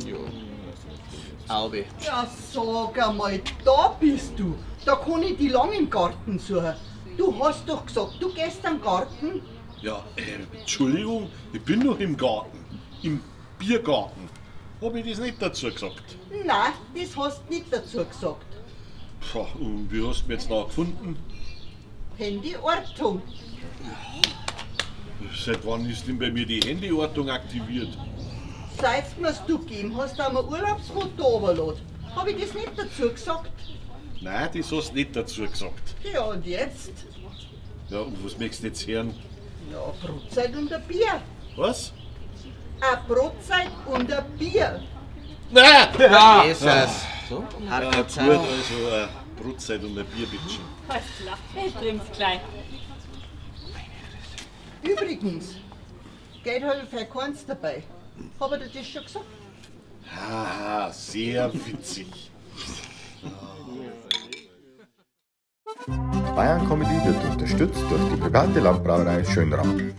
Ja. Aubi. Ja, sag einmal, da bist du. Da kann ich die lang im Garten suchen. Du hast doch gesagt, du gehst am Garten. Ja, Entschuldigung, ich bin noch im Garten. Im Biergarten. Hab ich das nicht dazu gesagt? Nein, das hast du nicht dazu gesagt. Puh, und wie hast du mich jetzt da gefunden? Handyortung. Seit wann ist denn bei mir die Handyortung aktiviert? Seit mir's du gegeben hast, da wir Urlaubsfoto runterladen. Hab ich das nicht dazu gesagt? Nein, das hast du nicht dazu gesagt. Ja, und jetzt? Ja, und was möchtest du jetzt hören? Ja, Brotzeit und ein Bier. Was? Eine Brotzeit und ein Bier. Nein! Ja. Jesus. So? Ja, gut, also eine Brotzeit und ein Bier, bitteschön. Alles klar, ich trink's gleich. Übrigens, Geld habe ich für keins dabei. Hab ich dir das schon gesagt? Haha, sehr witzig. Bayern Comedy wird unterstützt durch die private Landbrauerei Schönram.